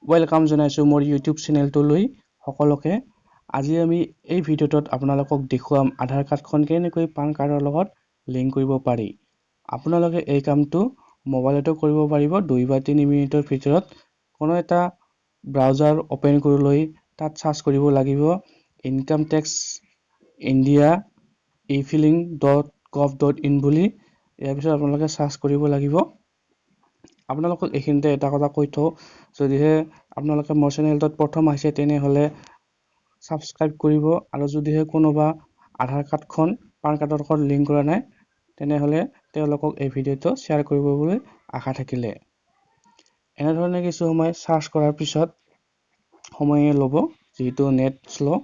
Welcome জনাইছোঁ মোৰ YouTube চেনেলটোলৈ সকলোকে। আজি আমি এই ভিডিঅ'টোত আপোনালোকক দেখুৱাম আধাৰ কাৰ্ডখন কেনেকৈ পান কাৰ্ডৰ লগত লিংক কৰিব পাৰি। আপোনালোকে এই কামটো মোবাইলতো কৰিব পাৰিব 2 বা 3 মিনিটৰ ভিতৰত। কোনো এটা ব্ৰাউজাৰ অ'পেন কৰি লৈ তাত চাৰ্চ কৰিব লাগিব Income Tax India efiling.gov.in বুলি। ইয়াৰ পিছত আপোনালোকে চাৰ্চ কৰিব লাগিব। আপোনালোকক এইখিনিতে এটা কথা কৈ থওঁ, যদিহে আপোনালোকে মোৰ চেনেলটোত প্ৰথম আহিছে, তেনেহ'লে ছাবস্ক্ৰাইব কৰিব আৰু যদিহে কোনোবা আধাৰ কাৰ্ডখন পান কাৰ্ডৰ লগত লিংক কৰা নাই, তেনেহ'লে তেওঁলোকক এই ভিডিঅ'টো শ্বেয়াৰ কৰিব বুলি আশা থাকিলে। এনেধৰণে কিছু সময় চাৰ্চ কৰাৰ পিছত, সময়ে ল'ব যিহেতু নেট শ্ল',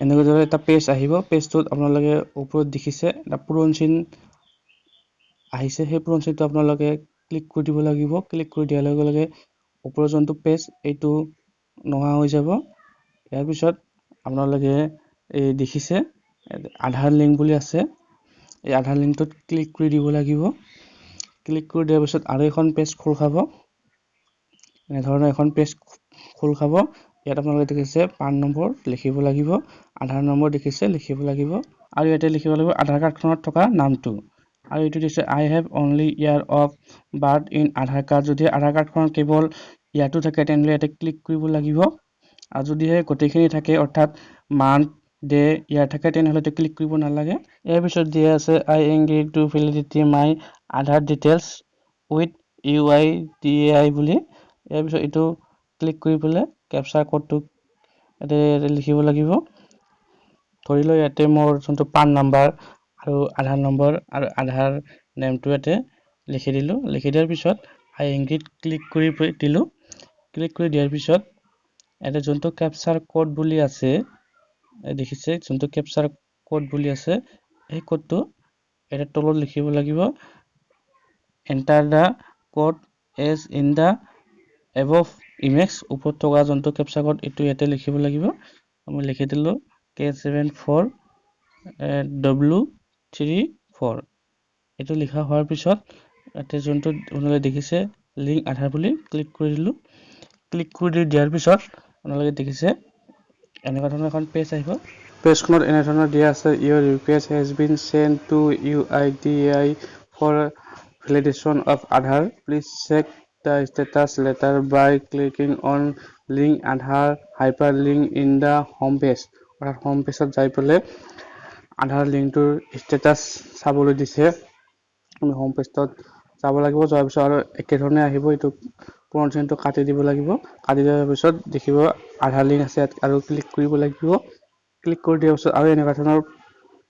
এনেকুৱা দৰে এটা পেজ আহিব। পেজটোত আপোনালোকে ওপৰত দেখিছে এটা পূৰণ চিন আহিছে। সেই পূৰণ চিনটো আপোনালোকে ক্লিক কৰি দিব লাগিব। ক্লিক কৰি দিয়াৰ লগে লগে ওপৰৰ যোনটো পেজ, এইটো নোহোৱা হৈ যাব। ইয়াৰ পিছত আপোনালোকে এই দেখিছে আধাৰ লিংক বুলি আছে। এই আধাৰ লিংকটোত ক্লিক কৰি দিব লাগিব। ক্লিক কৰি দিয়াৰ পিছত আৰু এখন পেজ খোল খাব। এনেধৰণৰ এখন পেজ খোল খাব। ইয়াত আপোনালোকে দেখিছে পান নম্বৰ লিখিব লাগিব, আধাৰ নম্বৰ দেখিছে লিখিব লাগিব আৰু ইয়াতে লিখিব লাগিব আধাৰ কাৰ্ডখনত থকা নামটো। আৰু এইটো দিছে "I have only year of birth in Aadhaar card"। যদি আধাৰ কাৰ্ডখনত কেৱল ইয়াৰটো থাকে, তেনেহ'লে ইয়াতে ক্লিক কৰিব লাগিব আৰু যদিহে গোটেইখিনি থাকে, অৰ্থাৎ মান্থ, ডে, ইয়াৰ থাকে, তেনেহ'লে এইটো ক্লিক কৰিব নালাগে। ইয়াৰ পিছত দিয়া আছে "I agree to validate my Aadhaar details with UIDAI" বুলি। ইয়াৰ পিছত এইটো ক্লিক কৰি পেলাই কেপচাৰ ক'ডটো ইয়াতে লিখিব লাগিব। ধৰি লওক ইয়াতে মোৰ যোনটো পান নাম্বাৰ আৰু আধাৰ নম্বৰ আৰু আধাৰ নেমটো ইয়াতে লিখি দিলোঁ। লিখি দিয়াৰ পিছত আই এগ্ৰীত ক্লিক কৰি দিলোঁ। ক্লিক কৰি দিয়াৰ পিছত ইয়াতে যোনটো কেপচাৰ ক'ড বুলি আছে, দেখিছে যোনটো কেপচাৰ ক'ড বুলি আছে, সেই ক'ডটো ইয়াতে তলত লিখিব লাগিব। "Enter the code as in the above image"। ওপৰত থকা যোনটো কেপচাৰ ক'ড, এইটো ইয়াতে লিখিব লাগিব। মই লিখি দিলোঁ K74W34। এইটো লিখা হোৱাৰ পিছত ইয়াতে যোনটো আপোনালোকে দেখিছে লিংক আধাৰ বুলি, ক্লিক কৰি দিলোঁ। ক্লিক কৰি দিয়াৰ পিছত আপোনালোকে দেখিছে এনেকুৱা ধৰণৰ এখন পেজ আহিব। পেজখনত এনেধৰণৰ দিয়া আছে, "Your request has been sent to UIDAI for validation of Aadhaar. Please check the status later by clicking on link Aadhaar hyperlink in the home page"। অৰ্থাৎ হোম পেজত যাই পেলাই আধাৰ লিংকটোৰ ষ্টেটাছ চাবলৈ দিছে। আমি হোম পেজটোত যাব লাগিব। যোৱাৰ পিছত আৰু একেধৰণে আহিব। এইটো পূৰণ চিনটো কাটি দিব লাগিব। কাটি দিয়াৰ পিছত দেখিব আধাৰ লিংক আছে ইয়াত আৰু ক্লিক কৰিব লাগিব। ক্লিক কৰি দিয়াৰ পিছত আৰু এনেকুৱা ধৰণৰ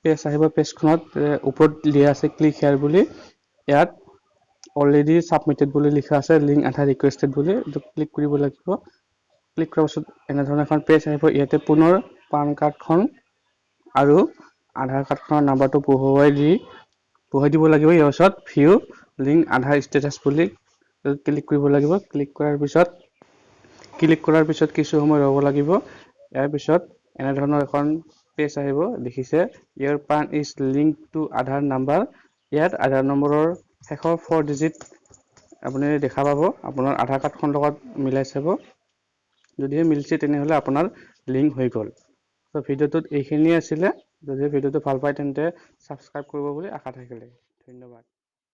পেজ আহিব। পেজখনত ওপৰত দিয়া আছে ক্লিক হেয়াৰ বুলি। ইয়াত অলৰেডি ছাবমিটেড বুলি লিখা আছে, লিংক আধাৰ ৰিকুৱেষ্টেড বুলি। এইটো ক্লিক কৰিব লাগিব। ক্লিক কৰাৰ পাছত এনেধৰণৰ এখন পেজ আহিব। ইয়াতে পুনৰ পান কাৰ্ডখন আৰু আধাৰ কাৰ্ডখনৰ নাম্বাৰটো বহুৱাই দিব লাগিব। ইয়াৰ পিছত ভিউ লিংক আধাৰ ষ্টেটাছ বুলি ক্লিক কৰিব লাগিব। ক্লিক কৰাৰ পিছত কিছু সময় ৰ'ব লাগিব। ইয়াৰ পিছত এনেধৰণৰ এখন পেজ আহিব। দেখিছে "Your PAN is linked to Aadhaar number"। ইয়াত আধাৰ নম্বৰৰ শেষৰ ফ'ৰ ডিজিট আপুনি দেখা পাব। আপোনাৰ আধাৰ কাৰ্ডখনৰ লগত মিলাই চাব। যদিহে মিলিছে, তেনেহ'লে আপোনাৰ লিংক হৈ গ'ল। ত' ভিডিঅ'টোত এইখিনিয়ে আছিলে। যদি ভিডিঅ'টো ভাল পায়, তেন্তে ছাবস্ক্ৰাইব কৰিব বুলি আশা থাকিলে। ধন্যবাদ।